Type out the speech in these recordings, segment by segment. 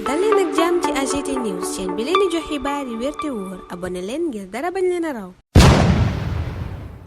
dal leen ak jàmm ci AGT News chaîne bi leen di jox xibaar yi wér te wóor abonné leen ngir dara bañ leen a raw.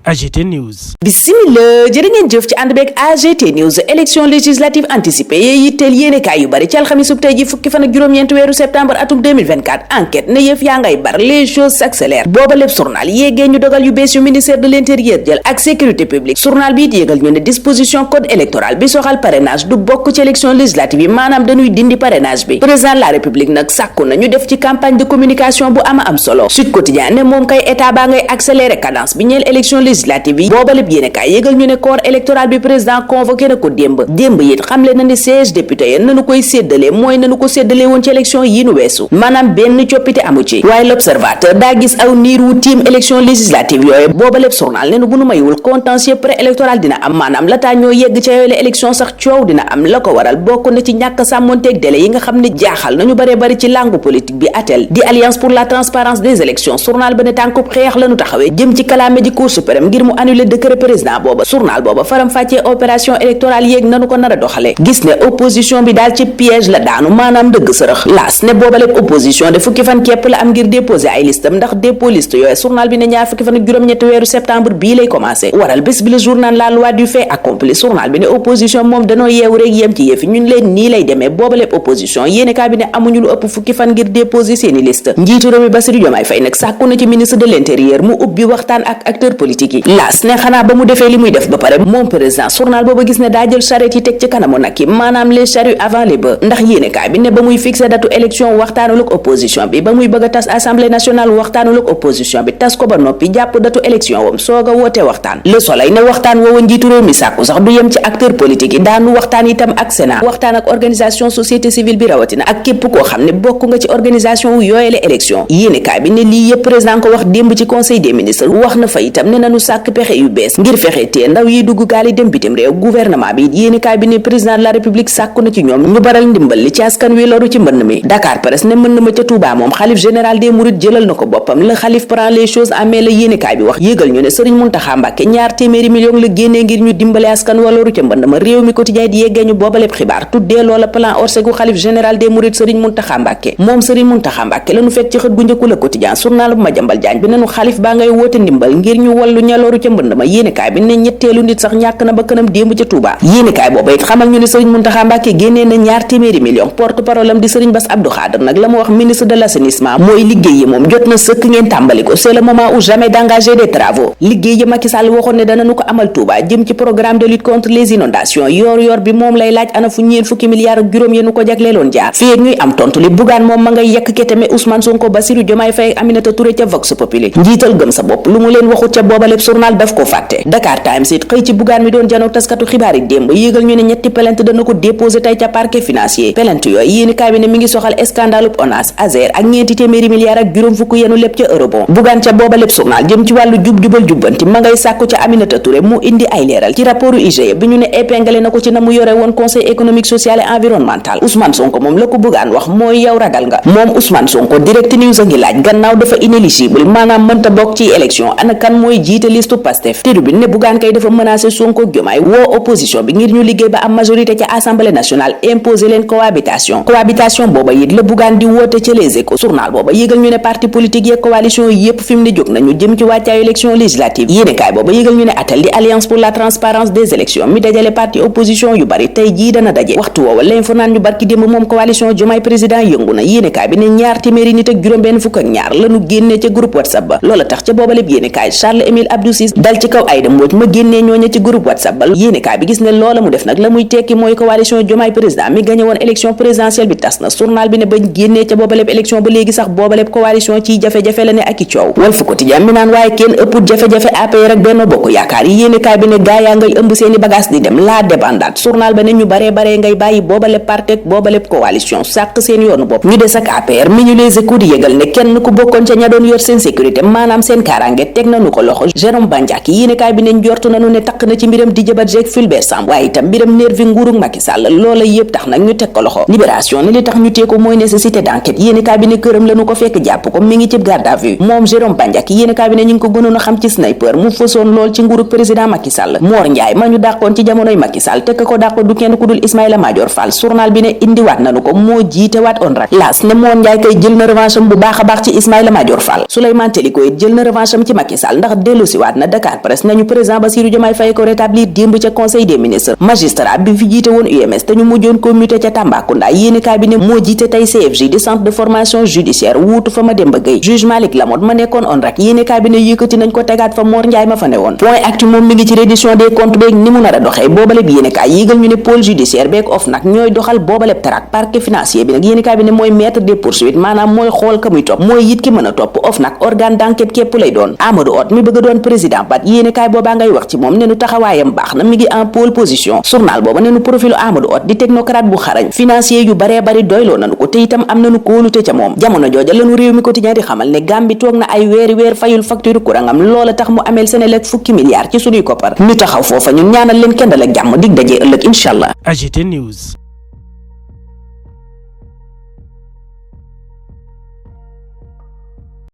AGT News. Bismillah jërë ngeen jëf ci ànd beeg AGT News élection législative anticipée yi yitteel yéenekaay yu bari ci alxamisub tey ji fukki fan ak juróom-ñeent weeru septembre atum 2024 enquête ne yëf yaa ngay bar les choses s'accélèrent booba lépp journal yéegee ñu dogal yu bees yu ministère de l'intérieur jël ak sécurité publique journal bi it yéegal ñu ne disposition code électoral bi soxal parrainage du bokk ci élection législative yi maanaam dañuy dindi parrainage bi président de la république nag sàkku na ñu def ci campagne de communication bu ama am solo Sud Quotidien ne moom kay état baa ngay accélérer cadence bi ñeel élection législative yi booba lépp yéene kaay yégal ñu ne corps électoral bi président convoqué na ko démb it xamle na ne siège député ya nanu koy séddale mooy nanu ko séddale woon ci élection yi nu weesu maanaam benn coppite amu ci waaye l'observateur daa gis aw niir wu tiim élection législative yooyu booba lépp journal ne nu bu nu mayul contentieux pré-électoral dina am maanaam lataa ñoo yegg ca yooyu la élection sax coow dina am la ko waral bokk na ci ñàkk sàmmonteeg délai yi nga xam ne jaaxal nañu baree bari ci langue politique bi ATEL di alliance pour la transparence des élections journal ba ne tànkub xeex lañu taxawee jëm ci kalaame ji cour suprême ngir mu annuler décret président booba journal booba faram fàccee opération électorale yéeg nanu ko nar a doxale gis ne opposition bi daal ci piège la daanu maanaam dëgg sërëx laas ne booba lépp opposition de fukki fan képp la am ngir déposer ay listam ndax dépôt liste yooyu journal bi ne ñaar fukki fan ak juróom-ñetti weeru septembre bii lay commencé waral bés bi la journal la loi du fait accompli journal bi ne opposition moom danoo yeewu rek yem ci yëfi ñun leen nii lay demee booba lépp opposition yéene kaa bi ne amuñu lu ëpp fukki fan ngir déposer seeni liste njiitu réew mi Bassirou Diomaye Faye nag sàkku na ci ministre de l'intérieur mu ubbi waxtaan ak acteurs politiques yi laas ne xanaa ba mu defee li muy def ba pare moom président journal booba gis ne daa jël charrette yi teg ci kanamu nag yi maanaam les charrues avant les bœufs ndax yéene kaay bi ne ba muy fixé datu élection waxtaanul ak opposition bi ba muy bëgg a tas assemblée nationale waxtaanul ak opposition bi tas ko ba noppi jàpp datu élection wam soog a woote waxtaan le soleil ne waxtaan woowa njiitu réew mi sàkku sax du yem ci acteur politique yi daanu waxtaan itam ak Sénat waxtaan ak organisation société civile bi rawatina ak képp koo xam ne bokk nga ci organisation wu yooyele élection yéene kaay bi ne lii yëpp président ko wax démb ci conseil des ministres wax na fa itam ne nanu sàkk pexe yu bees ngir fexe tee ndaw yi dugg gaal yi dem bitim réew gouvernement bi yéeni kaay bi ne président de la république sàkku na ci ñoom ñu baral ndimbal li ci askan wi loru ci mbënn mi Dakar Presse ne mbënn ma ca Touba moom xalif général des mourides jëlal na ko boppam le xalif prend les choses en main la yéeni kaay bi wax yégal ñu ne Sëriñ Muntaxa Mbàkke ñaar téeméeri million la génnee ngir ñu dimbale askan wa loru ca mbënn ma réew mi quotidien di yeggee ñu boobaleb xibaar tuddee loola plan orsegu xalif général des mourides Sëriñ Muntaxa Mbàkke moom Sëriñ Muntaxa Mbàkke lañu fekk ci xët gu njëkku la quotidien journal bu Madiambal Diagne bi nenu xalif baa ngay woote ndimbal ngir ñu wallu ña loru ca mbënd ma yéeni kaay bi ne ñetteelu nit sax ñàkk na ba kanam démb ca Touba yéenekaay booba it xamal ñu ne Serigne Mountakha Mbacké génnee na ñaar téeméeri million porte parole am di Serigne Bass Abdou Khadre nag la mu wax ministre de l'assainissement mooy liggéey yi moom jot na sëkk ngeen tàmbali ko c'est le moment ou jamais d'engager des travaux liggéey yi Macky Sall waxoon ne danañu ko amal Touba jëm ci programme de lutte contre les inondations yor bi moom lay laaj ana fu ñeen fukki milliards ak juróom yenu ko jagleeloon jaar fii ak ñuy am tontu li Bougane moom ma ngay yekk ketame Ousmane Sonko Bassirou Diomaye Faye ak Aminata Touré ca Vox Populi njiital gëm sa bopp lu mu leen waxut ca booba lépp journal daf ko fàtte Dakar Times it xëy ci Bougane mi doon janook taskatu xibaar yi démb yéegal ñu ne ñetti plainte dana ko déposé tey ca parquet financier plainte yooyu yéeni kaay bi ne mi ngi soxal scandale ONAS Azer ak ñeenti téeméeri milliards ak juróom fukk yenu lépp ca eurobond Bougane ca booba lépp journal jëm ci wàllu jubal jubbanti ma ngay sàkku ca Aminata Touré mu indi ay leeral ci rapportu IGE bi ñu ne épinglé na ko ci na mu yore woon conseil économique social et environnemental Ousmane Sonko moom la ko Bougane wax mooy yow ragal nga moom Ousmane Sonko direct news a ngi laaj gannaaw dafa inéligible maanaam mënta bokk ci élection ana kan mooy jiite liste Pastef Tribune ne Bougane kay dafa menacé Sonko Diomaye woo opposition bi ngir ñu liggéey ba am majorité ca assemblée nationale imposer leen cohabitation booba it la Bougane di woote ca Les Échos journal booba yégal ñu ne parti politique yeeg coalition yépp fi mu ne jóg nañu jëm ci wàccaayu élection législative yéenekaay booba yégal ñu ne ATEL di alliance pour la transparence des élections mi dajale parti opposition yu bari tey jii dana daje waxtu woowa l'info naan ñu barki démb moom coalition Diomaye président yëngu na yéenekaay bi ne ñaar téeméeri nit ak juróom-benn fukk ak ñaar lañu génnee ca groupe WhatsApp ba loola tax ca booba lépp yéenekaay Charles Émile Abdou Ciss dal ci kaw Aïda Mbodj ma génnee ñooña ci groupe WhatsApp ba yéenekaay bi gis ne loola mu def nag la muy tekki mooy coalition Diomaye président mi gagné woon élection présidentielle bi tas na journal bi ne bañ génnee ca boobaleb élection ba léegi sax boobaleb coalition ci jafe-jafe la ne ak i coow Walf Quotidien mi naan waaye kenn ëpput jafe-jafe APR ak Benno Bokk Yaakaar yi yéenekaay bi ne gaayaa ngay ëmb seeni bagage di dem la débandade journal ba ne ñu baree ngay bàyyi boobaleb parti ak boobaleb coalition sàq seen yoonu bopp ñu des ak APR mi ñu Les Échos di yëgal ne kenn ku bokkoon ca ña doon yor seen sécurité maanaam seen kaaraange teg nañu ko loxo Jérôme Bandiaky yéenekaay bi ne njortu nañu ne takk na ci mbiram Didier Badji ak Fulbert Sambou waaye itam mbiram nervi nguurug Macky Sall loola yëpp tax nag ñu teg ko loxo. Libération ne li tax ñu tee ko mooy nécessité d'enquête yéenekaay bi ne këram lañu ko fekk jàpp ko mi ngi ci garde à vue moom Jérôme Bandiaky yéenekaay bi ne ñu ngi ko gënoon a xam ci sniper mu fësoon lool ci nguurug président Macky Sall. Mor Ndiaye ma ñu dàqoon ci jamonoy Macky Sall te ko dàqoon du kenn ku dul Ismaïla Madior Fall journal bi ne indiwaat nañu ko moo jiite waat ONRAC laas ne Mor Ndiaye kay jël na revanche am bu baax a baax ci Ismaïla Madior Fall. Souleymane Teliko it jël na revanche am ci Macky Sall ndax dellusiwaat na Dakar Presse nañu président Bassirou Diomaye Faye ko rétablir démb ca conseil des ministres. Magistrat bi fi jiite woon UMS te ñu mujjoon ko muté ca Tambacounda yéenekaay bi ne moo jiite tey CFJ di centre de formation judiciaire wuutu fa Mademba Gueye. Juge Malick Lamotte ma nekkoon ONRAC yéenekaay bi ne yëkkati nañ ko tegaat fa Mor Ndiaye ma fa ne woon. Point actu moom mi ngi ci reddition des comptes beeg ni mu nar a doxee boobaleb yéenekaay yéegal ñu ne pôle judiciaire beeg OFNAC ñooy doxal boobaleb traque parquet financier bi nag yéenekaay bi ne mooy maître des poursuites maanaam mooy xool ka muy topp mooy it ki mën a topp OFNAC organe d'enquête képp lay doon. Amadou Hott mi bëgg a doon président bat yéenekaay boobaa ngay wax ci moom ne nu taxawaayam baax na mi ngi en pole position journal booba ne nu profilu Amadou Hott di technocrate bu xarañ financier yu baree bari doyloo nanu ko te itam am nanu kóolute ca moom jamono jooja lanu réew mi quotidien di xamal ne Gambie toog na ay weer fayul facture courant am loola tax mu ameel Senelec fukki milliards ci sunuy koppar ñu taxaw foofa ñun ñaanal leen kendal ak jàmm dig dajee ëllëg incha allah. AGT News.